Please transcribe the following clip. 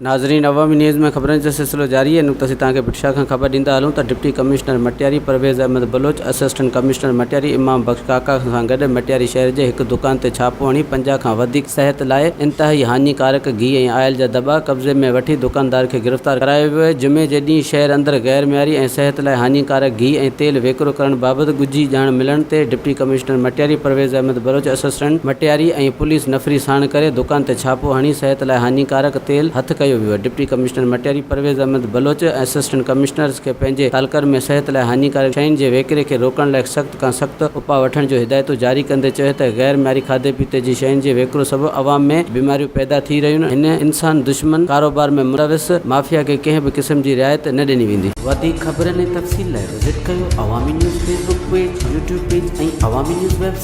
ناظرين عوامي نيوز ۾ خبرن جو سلسلو جاري آهي نقطه سي توهان کي ڀٽ شاهه کان خبر ڏيندا هلون ته deputy commissioner Matiari Parvez Ahmed Baloch assistant commissioner Matiari Imam Bakhsh Kaka سان گڏ مٽياري شهر جي هڪ دڪان تي ڇاپو هڻي 50 کان وڌيڪ صحت لاء انتهائي هاڃيڪارڪ گيهه ۽ آئل جا دٻا قبضي ۾ وٺي دڪاندار کي گرفتار ڪرايو ويو آهي جمعي جي ڏينهن شهر اندر غير معياري ۽ صحت لاء هاڃيڪارڪ گيهه ۽ تيل ويڪرو ڪرڻ بابت ڳجهي ڄاڻ ملڻ تي deputy commissioner Matiari Parvez Ahmed Baloch assistant Matiari ۽ police نفري ساڻ ڪري دڪان تي ڇاپو هڻي صحت لاء هاڃيڪارڪ تيل هٿ ڪيو ويو. Deputy commissioner Matiari Parvez Ahmed Baloch ۽ assistant commissioners کي پنهنجي تعلقن ۾ صحت لاء هاڃيڪارڪ شين جي وڪري کي روڪڻ لاء سخت کان سخت اپاء وٺڻ جون هدايتون جاري ڪندي چيو ته غير معياري کاڌي پيتي جي شين جي وڪرو سبب عوام ۾ بيماريون پيدا ٿي رهيون هن انسان دشمن ڪاروبار ۾ ملوث مافيا کي ڪنهن به قسم جي رعايت نه ڏني ويندي. وڌيڪ خبرن ۽ تفصيل لاء وزٽ ڪيو Awami news Facebook page, YouTube page ۽ Awami news website.